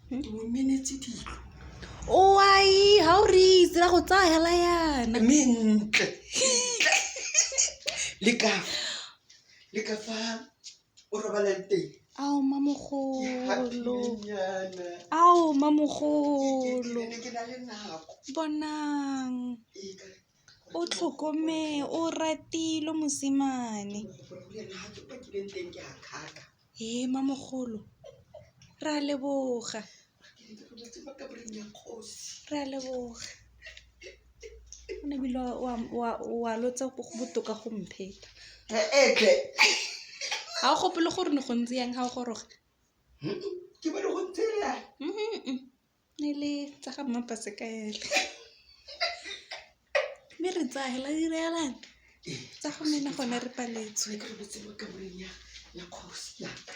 Ke mo menetse dilo. Oai, ga o re itse ra go tsaya hela yana. Mme ntle le ka le ka fa o robalang teng. Ao mamogolo. Happynyana. Ao mamogolo. Ke na le nako. Bonang. Ee, ka- O tlhokome, o ratile mosimane. Ke gopola gore ena ha ke pakileng teng ke a khaka. Ee mamogolo. Re a leboga. Ke ne ke robetse mo kamoreng ya kgosi. Re a leboga. O ne ebile wa lotsa botoka go mpheta. Etle. Ga o gopole gore ne go ntse yang ga o goroga? Ke bone go ntse yang. Ne le tsa ga mmapasekaele. Mme re tsaya hela direlana. Tsa go mena gone re paletswe. Ke robetse mo kamoreng ya kgosi yaka.